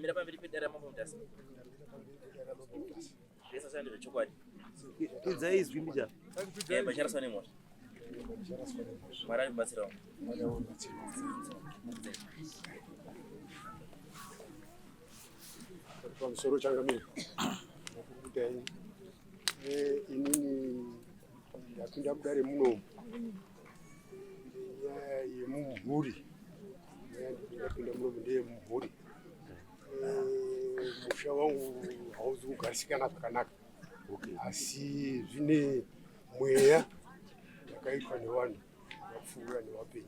Ndamira pamberi pedare ramambo Mutasa. Zvese zvandi zvechokwadi. Kwidzai izwi mbija. Eh, pacharaswa nemhosva. Mwari aribatsirawo. Pamusoro changamire. Ndakukudai. Eh, inini ndapinda mudare munomu. Nyaya yemumhuri. Nyaya ndapinda munomu ndeyemumhuri. Eh, musha wangu hauzi kugarisikana zvakanaka. Okay. Asi zvine mweya yakaitwa nevanhu vapfuura nevapenyu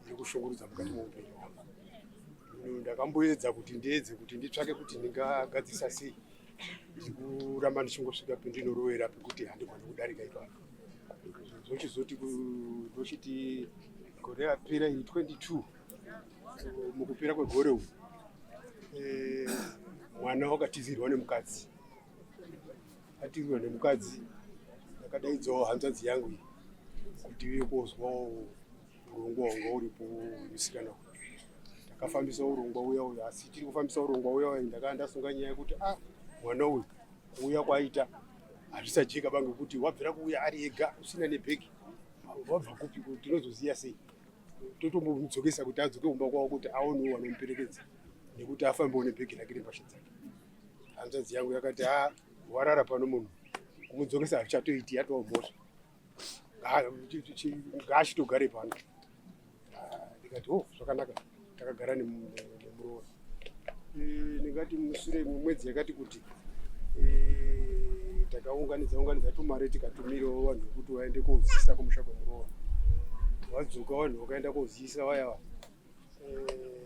iri kushungurudza mukati meupenyu hwangu. Ndakamboedza kuti ndiedze kuti nditsvake kuti ndingagadzirisa sei, ndikuramba ndichingosvika pendinorovera pekuti handigoni kudarika ipapo. Zvochizoti ndochiti gore rapera iri 22 mukupera kwegore umu eh, mwana wakatizirwa nemukadzi atizirwa nemukadzi ndakadaidzawo hanzvadzi yangu iyi kuti iuye kozwawo urongwa hwanga uripo musikana uyu takafambisa urongwa uya uyu asi tiri kufambisa urongwa uya uyu ndakanga ndasunga nyaya yekuti ah mwana uyu kuuya kwaita hazvisajeka ba ngekuti wabvira kuuya ari ega usina nebhegi wabva kupi tinozoziva sei totombomudzokesa kuti adzoke kumba kwavo kuti aonewo vanomuperekedza nekuti afambewo nebhegi rake nembatya dzake hanzvadzi yangu yakati ha ah, warara pano munhu kumudzokesa hazvichatoiti yatova mhosva ngaachitogare pano ah, ndikati o oh, zvakanaka takagara nemuroora eh, ndingati mushure mwedzi yakati kuti eh, takaunganidza unganidza tumare tikatumirawo vanhu vekuti vaende koziyisa kumusha kwemuroora vadzoka vanhu vakaenda koziyisa vaya eh,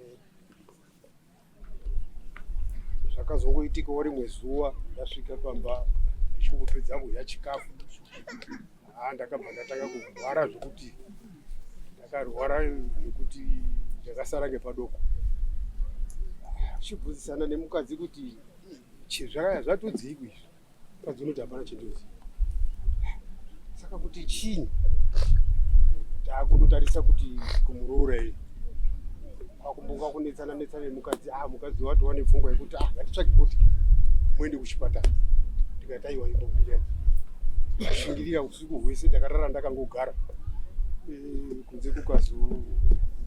Zvakazongoitikawo rimwe zuva ndasvika pamba ndichingopedza kudya chikafu haa ndakabva ndatanga kurwara zvekuti ndakarwara zvekuti ndakasara ngepadoko chibvunzisana nemukadzi kuti zvatodziiko izvi mukadzi unoti hapana chindoziva saka kuti chii takunotarisa kuti kumuroora iyi kwakumbonga kunetsana netsana nemukadzi ah mukadzi watova nepfungwa yekuti ah ngatitsvage boti muende kuchipatara ndikati aiwa imbomira ndashingirira usiku hwese ndakarara ndakangogara eh, kunze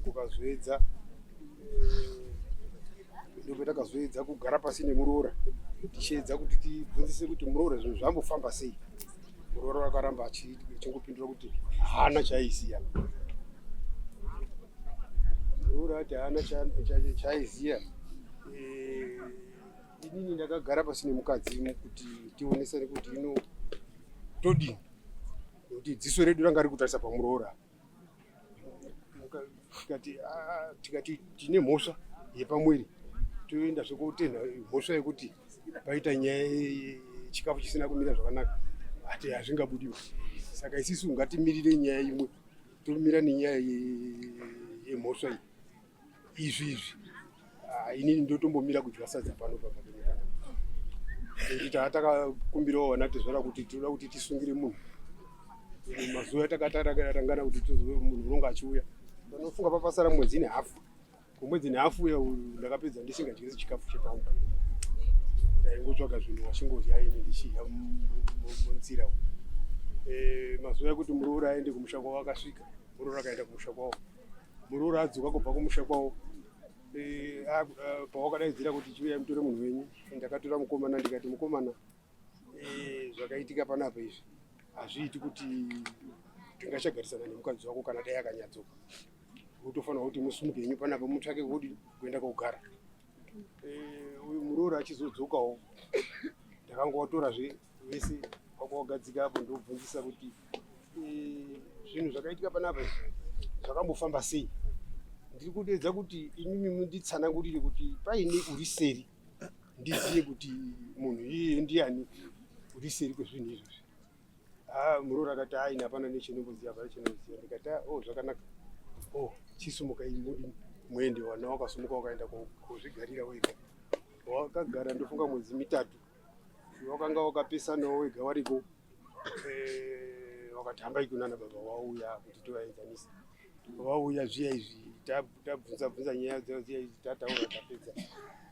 kukazoedza eh, Ndopatakazoedza kugara pasi nemuroora tichiedza kuti tibvunzise kuti muroora zvinhu zvambofamba sei. Muroora wakaramba achingopindura kuti haana chaaiziya. Muroora ati haana chaaiziya. Eh, inini ndakagara pasi nemukadzi kuti tionesane kuti ino todini nekuti dziso redu ranga riri kutarisa pamuroora. Tikati ah, tikati tine mhosva yepamwiri toenda zvekutenda mhosva yekuti paita nyaya yechikafu chisina kumira zvakanaka ati hazvingabudiwa saka isisu ngatimirire nyaya imwe tomira nenyaya yemhosva iyi izvi izvi ah, inini ndotombomira kudya sadza pano papapenepana nekuti takakumbirawo vana tezvara kuti tinoda kuti tisungire munhu mazuva atakatarangana kuti tozove munhu unonga achiuya panofunga papasara mwedzi nehafu kumwedzi nehafu uya ndakapedza ndisingadyisi chikafu chepaumba ndaingotsvaga zvinhu wachingodya ini ndichidya munzira eh, mazuva ekuti muroora aende kumusha kwavo akasvika muroora akaenda kumusha kwavo Muroora adzoka kubva kumusha kwavo eh, pawakadaidzira kuti chiuya mutore munhu wenyu ndakatora mukomana ndikati mukomana eh, zvakaitika panapa izvi hazviiti kuti tingachagarisana nemukadzi wako kana dai akanyadzoka utofanira kuti musumuke henyu panapa mutsvake kudi kuenda kogara eh, uyu muroora achizodzokawo ndakangovatora zve vese kwakawagadzika apo ndobvunzisa kuti eh, zvinhu zvakaitika panapa izvi zvakambofamba sei ndiri kudeedza kuti imimi munditsanangurire kuti paine uri seri ndizive kuti munhu iyeye ndiani uri seri kwezvinhu izvozvi ah, muroora akati aini hapana nechinokuziva hapana chinoziva ndikati ah, oh zvakanaka oh chisumuka imudi muende wana wakasumuka wakaenda kozvigarira wega wakagara ndofunga mwedzi mitatu wakanga wakapesanawo wega wariko eh, wakati hambai kunana baba wauya kuti tovaenzanisa wauya zviya izvi tabvunza bvunza nyaya dzao ziya izvi tataura tapedza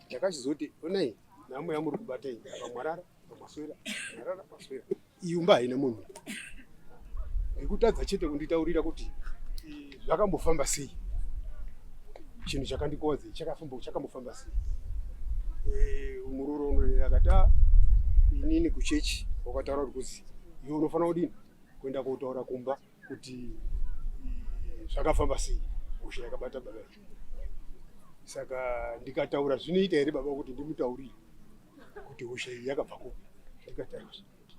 Ndakachizoti onai nhamo yamuri kubata iyi, apa mwarara maswera, mwarara maswera, iyi umba haina munhu. Ndikutadza chete kunditaurira kuti zvakambofamba sei, chinhu chakandikuwadza chakambofamba sei. Muroora unorera akati, ah, inini kuchechi wakataura kuti kuzi iwe unofanira kudini kuenda kotaura kumba kuti zvakafamba sei hosha yakabata baba iyi. Saka ndikataura zvinoita here baba kuti ndimutaurire kuti hosha iyi yakabva kupi? Ndikati aiwa,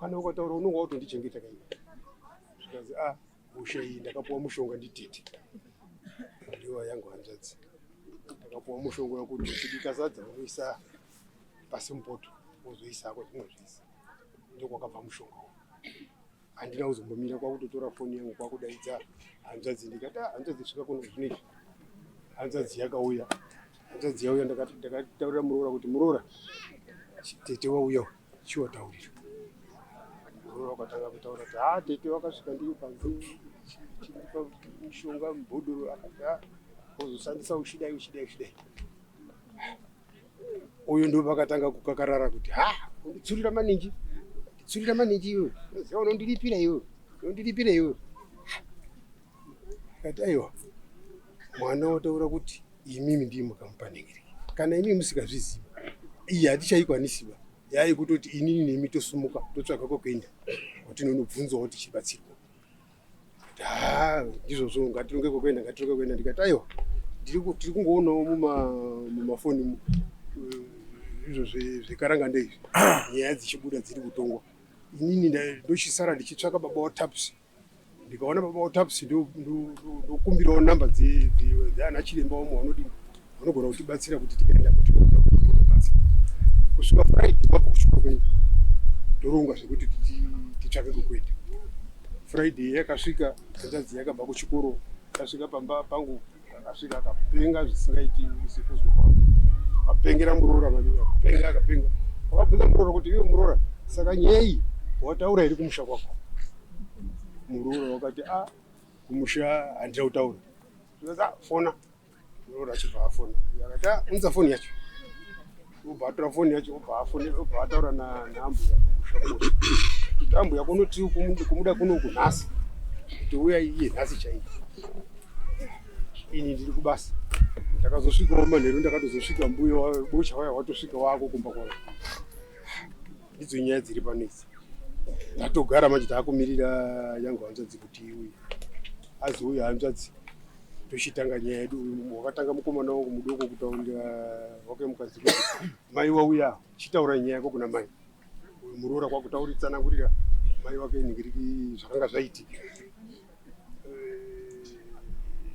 kana ukataura unonga watondichengeta kaiwe. Zvikanzi a hosha iyi ndakapuwa mushonga nditete, ndiwa yangu hanzvadzi, ndakapuwa mushonga wekuti uchibika sadza unoisa pasi mupoto wozoisa hako zvimwe zvese, ndokwakabva mushonga uyu. Handina kuzombomira, kwakutotora foni yangu kwakudaidza hanzvadzi, ndikati ah, hanzvadzi svika kuno zvino izvi. Hanzvadzi yakauya, hanzvadzi yauya, ndakataurira muroora kuti muroora, tete wauya, chiwataurira. Muroora wakatanga kutaura kuti ha tete wakasvika ndiri panze chindipa mushonga mubhodhoro, akati ha wozoshandisa uchidai uchidai uchidai. Uyu ndo vakatanga kukakarara kuti ha unditsurira maninji, nditsurira maninji iwe, unoziva unondiripira iwe, unondiripira iwe. Akati aiwa, mwana wataura kuti imimi ndii mukamupa nengere, kana imimi musikazviziva iyi hatichaikwanisiba, yai kutoti inini nemi tosumuka totsvaga kwekuenda kwatinonobvunzwawo tichibatsirwa. Ha, ndizvozvo, ngatironge kwekuenda, ngatironge kwekuenda. Ndikati aiwa, tiri kungoonawo mumafoni izvo zvekaranganda izvi, nyaya dzichibuda dziri kutongwa. Inini ndochisara ndichitsvaka baba waTaps, ndikaona baba waTaps ndokumbirawo namba dzeana chiremba vamwe vanodini vanogona kutibatsira kuti tikaenda kuti kubatsira. Kusvika Friday wabva kuchikoro kuenda, toronga zvekuti titsvake kwekuenda. Friday yakasvika, hanzvadzi yakabva kuchikoro, akasvika pamba pangu, akasvika akapenga zvisingaiti sekuzwa kwangu, akapengera muroora maningi, akapenga akapenga. Akabvunza muroora kuti iwe muroora, saka nyaya iyi wataura here kumusha kwako? Muroora wakati a kumusha handina kutaura. Fona muroora achibva afona, akati ah, unza foni yacho, obva atora foni yacho, obva afone, obva ataura naambuya kumusha kuno kuti ambuya kunoti kumuda kuno kunhasi, kuti uya iye nhasi chaiye, ini ndiri kubasa. Ndakazosvikawo manheru, ndakatozosvika mbuya bocha waya watosvika wako kumba kwavo. Ndidzo nyaya dziri pano idzi. Tatogara manje taakumirira yangu hanzvadzi kuti iuye, azouya hanzvadzi tochitanga nyaya yedu. Wakatanga mukomana wangu mudoko kutaurira wake mukadzi kuti mai wauya, chitaura nyaya yako kuna mai. Uyu muroora kwakutauritsanangurira mai wake ningiriki zvakanga zvaitika.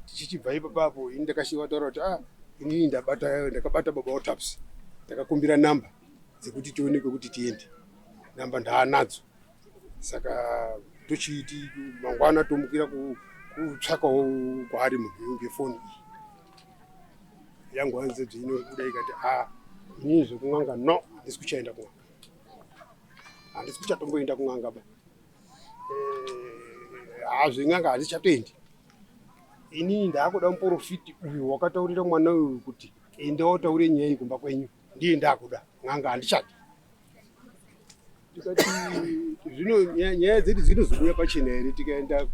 Tichichibva ipapapo, ini ndakashiva taura kuti ah, inini ndabata, ndakabata baba waTaps, ndakakumbira namba dzekuti tione kwekuti tiende, namba ndaanadzo, saka tochiiti mangwana tomukira kutsvakawo kwaari munhu ngefoni iyi yangu. Hanzvadzi inobuda ikati a inini zvekun'anga no, handisi kuchaenda kun'anga, handisi kuchatomboenda kun'anga ba, haa zven'anga handichatoendi. Inini ndaakuda muprofiti uyu wakataurira mwana uyu kuti enda wataure nyaya iyi kumba kwenyu, ndiye ndaakuda, n'anga handichadi. Tikati zvino nyaya dzedu dzinozobuya pachena here tikaenda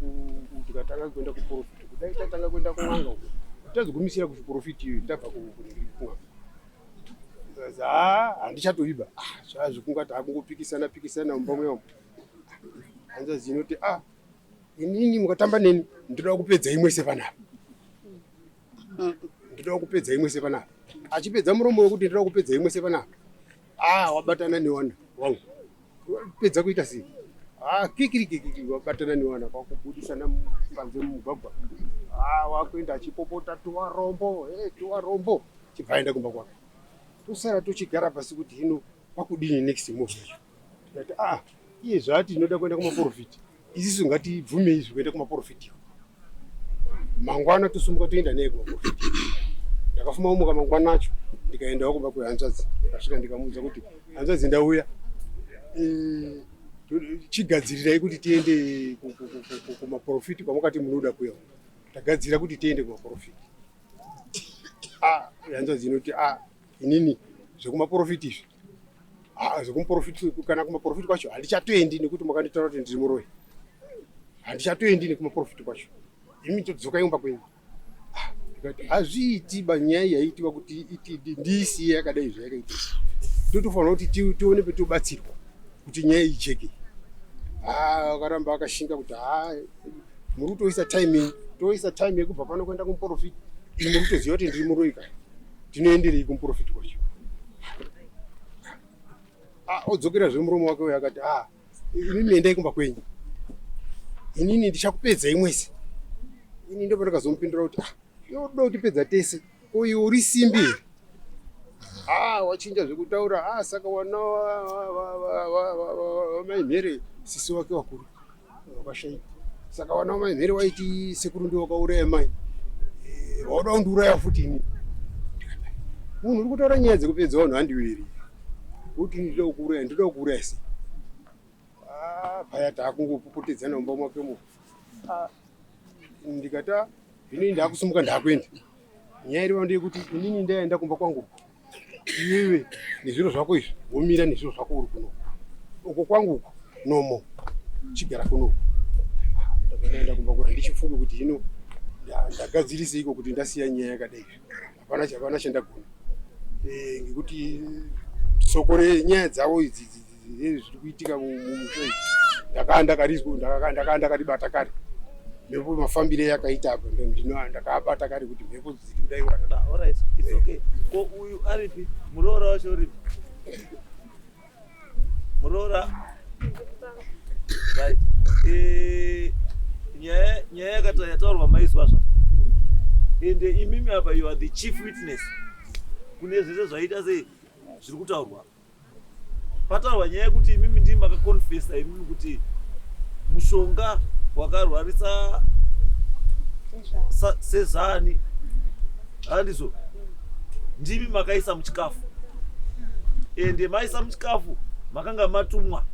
tikatanga kuenda kuprofiti? Kudai tatanga kuenda kun'anga uko tazogumisira kuchiprofiti iyoyo, tabva kun'anga, haa handichatoiba. Zvazvikunga taakungopikisana pikisana mumba mwewo. Hanzvadzi inoti a inini mukatamba neni ndinoda kupedza imwe sepanapa, ndinoda kupedza imwe sepanapa. Achipedza muromo wekuti ndinoda kupedza imwe sepanapa, ah, wabatana newana wangu, pedza kuita sei? Ah, kikirikikiki, wabatana newana kwakubudisana panze mumugwagwa. Ah, wakuenda achipopota tuwarombo, hey, tuwarombo, chibva aenda kumba kwake. Tosara tochigara pasi kuti hino kwakudini next move yacho? Tikati ah, iye zvaati tinoda kuenda kumaprofiti, isisu ngatibvumei izvi kuenda kumaprofiti, mangwana tosumuka toenda naye kumaprofiti. Ndakafuma kumuka mangwana acho, ndikaendawo kumba kwehanzvadzi, ndikasvika ndikamuudza kuti hanzvadzi ndauya, chigadzirirai kuti tiende kumaprofiti kwamakati munoda kuya, tagadzira kuti tiende kumaprofiti. Ah, hanzvadzi inoti ah, inini Zvekumaprofiti izvi, ah, zvekumuprofiti kana kumaprofiti kwacho handichatoendi nekuti makanditaura kuti ndiri muroyi. Handichatoendi nekumaprofiti kwacho. Imi todzokai kumba kwenyu. Ah, ndikati hazviiti ba nyaya yaiitiwa kuti ndiisiye yakadai zvayakaita. Totofanira kuti tione petobatsirwa kuti nyaya ijeke. Ah, akaramba akashinga kuti ha muri kutoisa time toisa time yekubva pano kuenda kumuprofiti muri kutoziva kuti ndiri muroyi ka tinoenderei kumuprofiti kwacho. Ah, odzokera zvemuromo wake uyo akati ah, inini endai kumba kwenyu inini ndichakupedzai mwese. Ini ndipo ndakazomupindura kuti ah, iwe unoda kutipedza tese ko iwe uri simbi here? Ah, wachinja zvekutaura. Ah, saka wana wamai Mhere sisi wake wakuru wakashaika. Saka wana wamai Mhere waiti sekuru ndiwo wakauraya mai, eh, wauda kundiuraya futi ini. Munhu uri kutaura nyaya dzekupedza vanhu handiwiri kuti ndinoda kuuraya, ndinoda kuuraya sei? Ah, paya takungopopotedzana mumba mwake mo. Ah, ndikati ah, inini ndakusimuka ndakuenda. Nyaya iripo ndeyekuti inini ndaenda kumba kwangu iwewe nezviro zvako izvi womira nezviro zvako uri kuno uko kwangu uko nomo chigara kuno. Ndabva ndaenda kumba kwangu ndichifunga kuti hino ndagadziriseiko kuti ndasiya nyaya yakadai izvi. Hapana hapana chandagona eh, ngekuti soko renyaya dzavo idzi zviri kuitika mumusha idzi ndakaa ndakarizwa ndakaa ndakaribata kare mhepo mafambire yakaita apa ndakaabata kare kuti mhepo dziri kudai wana. Alright, it's okay. Ko uyu aripi? Muroora wacho uripi? Muroora. Right. Eh, nyaya nyaya yakata yataurwa maizwa zva. Ende imimi apa you are the chief witness. Kune zvese zvaita sei zviri kutaurwa. Pataurwa nyaya yekuti imimi ndimi makakonfesa imimi kuti mushonga wakarwarisa sezani handizvo ndimi makaisa muchikafu ende maisa muchikafu makanga matumwa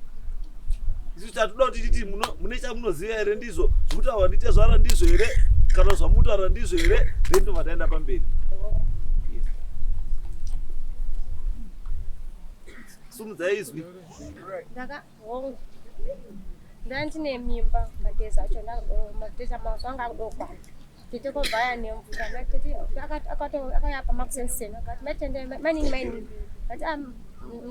isu tatoda kuti titi mune chamunoziva here ndizvo zvekutaurwa nditezvara ndizvo here kana zvamutaura ndizvo here then tobva taenda pamberi. Sumudzai izwi. Hongu, ndandine mimba madhezi acho madhezi mazuva anga akudokwana tete kobvaya nemvura matete akauya pamakusenseni akati matende mainini mainini ati ah,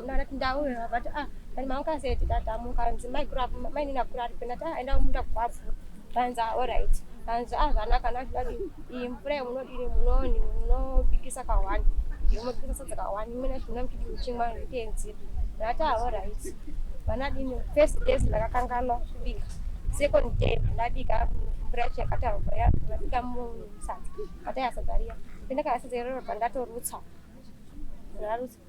ndati ndauya akati ah ndati mamuka sei tete ati amuka nzi maiguru mainini akura ari ndati ah enda kumunda kwapfura panzi ah alright panzi ah zvanaka ndati dadi iyi mvura yamunodini munoni munobikisa kahwani munobikisa sadza kahwani imwe zvino muchidi muchimwa nditenzira ndati ah alright vanadini first days ndakakanganwa kubika second day ndabika mvura yacho yakataurwa ndabika musadza ataya sadza riya pendakaya sadza iroro pandatorutsa ndarutsa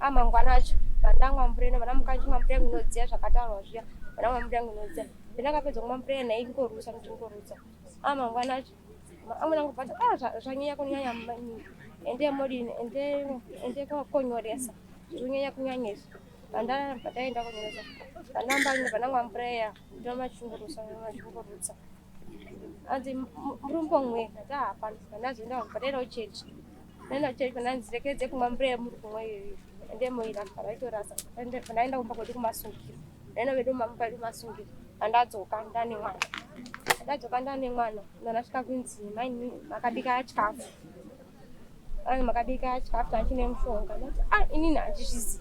amangwana acho pandamwa mvura ino vandamuka ndichimwa mvura yangu inodziya zvakataurwa zviya vandamwa mvura yangu inodziya pendakapedza kumwa mvura iya ndaingorutsa ndingorutsa amangwana acho amweni angu bvati ah zvanyanya kunyanya ende modini ende ende konyoresa zvonyanya kunyanya izvi pandaenda konyoresa pandamba pandamwa mvura iya ndomachungurusa machungurutsa anzi murumbomwe ndati hapana pandazoenda pandaenda kuchechi ndaenda kuchechi pandanzi rekedze kumwa mvura yamuri kumwa iyoyo ende moirasa vaitorasa pandaenda kumba kwedu kumasungiro ndaenda kwedu kumba kwedu kumasungiro pandadzoka ndane mwana ndadzoka ndane mwana ndandasvika kunzi mai makabika chikafu ai makabika chikafu chachine mushonga ndati ah inini handizvizi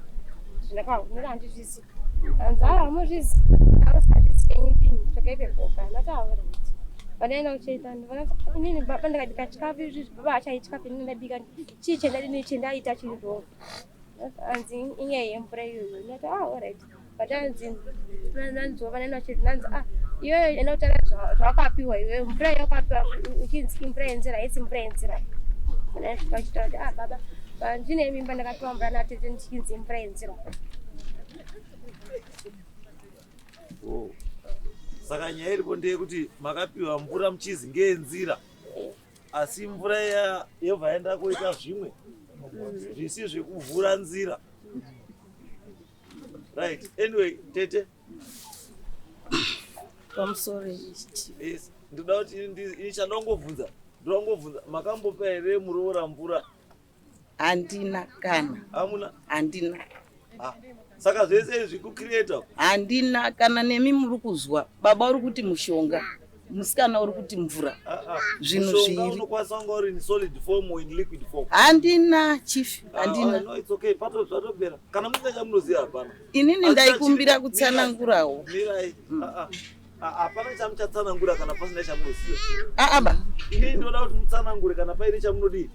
zvindakaona handizvizi anzi ah hamuzvizi amusazvizi enyu ndini tsvagai pekuga ndati aorit pandaenda kucheita ndivona inini baba ndikabika chikafu izvizvi baba hachai chikafu inini ndabika chii chendadini chendaita chiri wrong anzi inyaya yemvura iyoyo ndati ah alright but anzi nanzwa vana vachiti nanzi ah iwewe enda kutaura zvawakapiwa iwewe mvura yawakapiwa uchinzi imvura yenzira haisi mvura yenzira vachitaura kuti ah baba ndine mimba ndakapiwa mvura natete ndichinzi imvura yenzira. Oh. Saka nyaya iripo ndeyekuti makapiwa mvura muchizi ngeyenzira asi mvura iya yobva yaenda koita zvimwe zvisi zvekuvhura nzira. Right. Anyway, tete. Pamusoro ichi. Yes. Ndoda kuti ini chandongobvunza. Ndongobvunza makambopa here muroora mvura? Handina kana. Hamuna? Handina. Ah, saka zvese izvi kucreata? Handina kana nemi muri kuzwa. Baba uri kuti mushonga, musikana uri kuti mvura. Ah, ah. Zvinhu Mushonga zviri. unokwanisa kunga uri in solid form or in liquid form. Handina chief, Ah, handina. ah, no, it's okay. Pato zvatopera. Kana musina chamunoziva hapana. Inini Asi ndaikumbira chachiri- kutsanangurawo. Mirai. Ah, ah. Ah, Hapana chamuchatsanangura kana pasina chamunoziva. Aa ba. Inini ndinoda kuti mutsanangure kana paine chamunodii.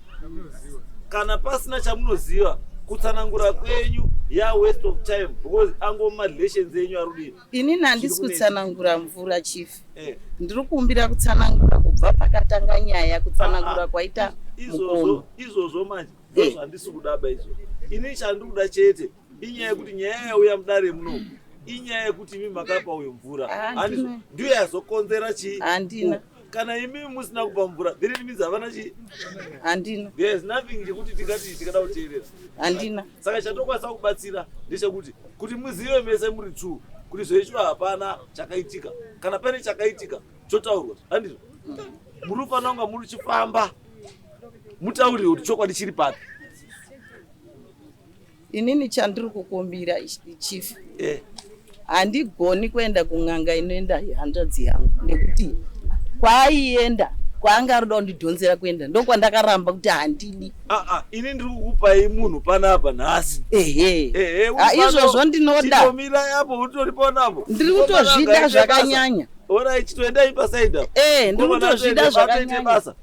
Kana pasina chamunoziva, kutsanangura kwenyu ya waste of time because angoma relations enyu ari kudii. Inini handisi Zviri kunetsa. kutsanangura mvura chief. Eh. Ndiri kukumbira kutsanangura kubva pakatanga nyaya kutsanangura Ah, ah. kwaita Izvozvo mukono. izvozvo manje Eh. ndozvandisi kudaba izvo. Ini chandiri kuda chete inyaya yekuti nyaya yauya mudare muno inyaya yekuti imi makapa uyo mvura. Handina. Handizvo ndiyo yazokonzera chii? Handina. Kana imi musina kupa mvura then it means havana chii? Handina. There is nothing chekuti tingati tikada kuteerera. Handina. Saka chatokwanisa kubatsira ndechekuti kuti muzive mese muri two kuti zveichiwa hapana chakaitika. Kana pane chakaitika chotaurwa. Handizvo? Muri kufanira kunga muri chifamba mutaurire kuti chokwadi chiri papi. Inini chandiri kukumbira chief. Eh. Handigoni kuenda kun'anga inoenda hanzvadzi yangu nekuti kwaaienda kwaanga arikuda kundidhonzera kuenda ndokwandakaramba kuti handidi. Ah, ah, ini ndiri kukupai munhu panapa nhasi. Ehe. Ehe, Ah, izvozvo ndinoda. Chitomira apo utori panapo. Ndiri kutozvida zvakanyanya. Ora chitoendai pasaida. Eh, ndiri kutozvida zvakanyanya. Basa.